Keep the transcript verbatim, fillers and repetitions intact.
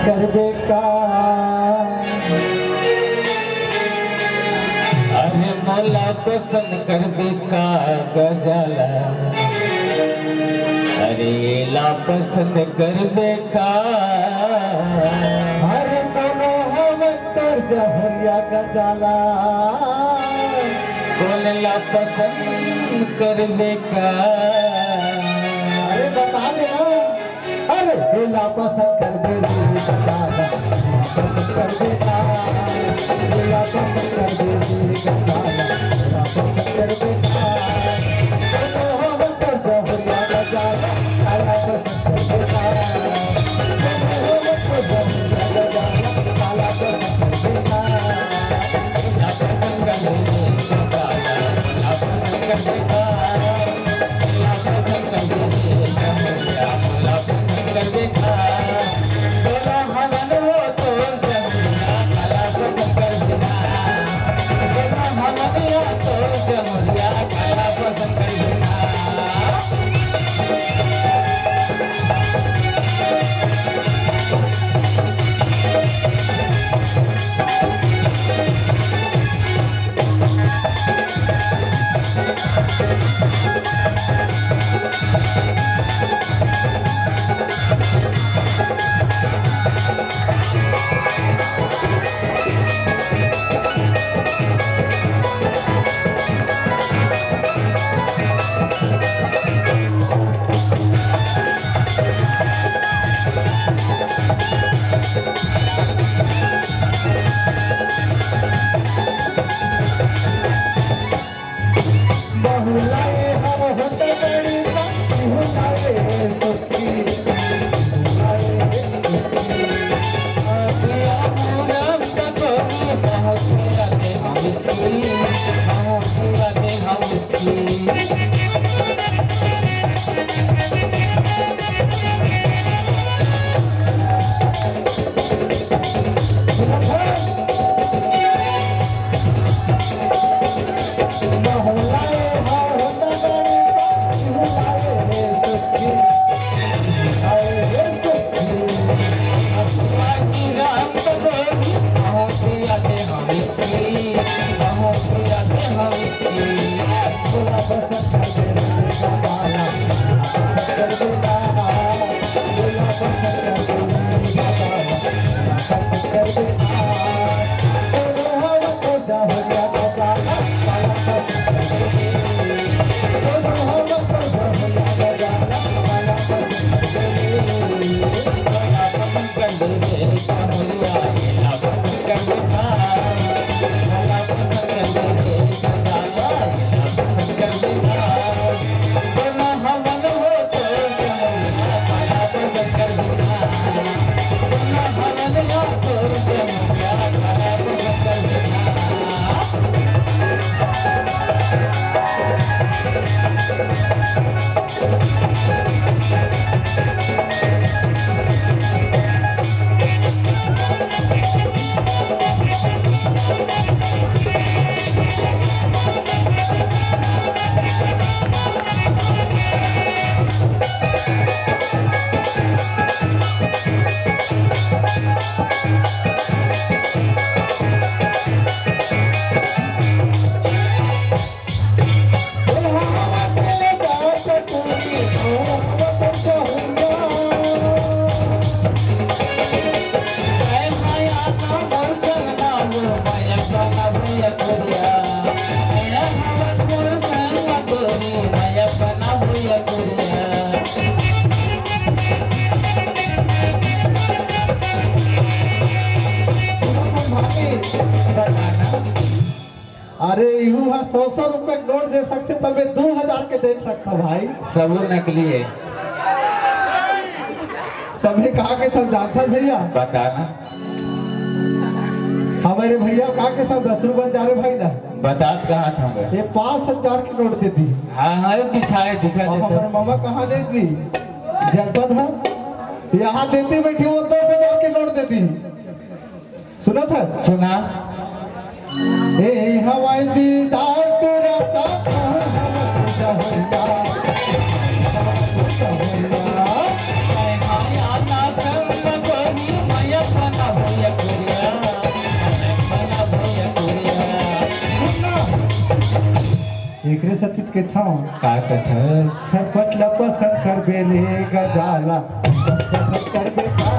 करबे का? अरे मोला पसंद करबे का गजाला? अरे एला पसंद करबे का? अरे कोनो हवय तोर जहरिया गजाला? कोन ला पसंद करबे का? अरे बता दे ना। अरे एला पसंद करबे रे गजाला, पसंद करबे का? एला पसंद करबे रे गजाला, एला पसंद करबे का? कोनो हवय तोर जहरिया गजाला, काला पसंद करबे का? कोनो हवय तोर जहरिया गजाला, काला पसंद करबे का? अरे, इहू ह सौ सौ रुपए के नोट दे सकथे, तबे दू हजार के दे सकथा भाई। सबो नकली हे। तबे कहा के सब जानथा भैया। बता ना। हमारे भैया कहा के सब दस रुपए जा रहे भाई ना। बतात कहा था मैं। ये पाँच हजार के नोट दे दी। हाँ, हाँ, ये बिछाए दिखा अब दे अपने सब। मामा कहाँ ले जी? जनपद है। यहाँ देते बैठे वो दस हजार के नोट दे दी। सुनत हस? सुना। ए हवाई दीदार तेरा ता कहूँ हम जहरिया, जहरिया। ए माया ना संग गोरी, माया सतीत के थाव। का कथस? सरपट ला पसंद करबे रे गजाला, पसंद करबे का?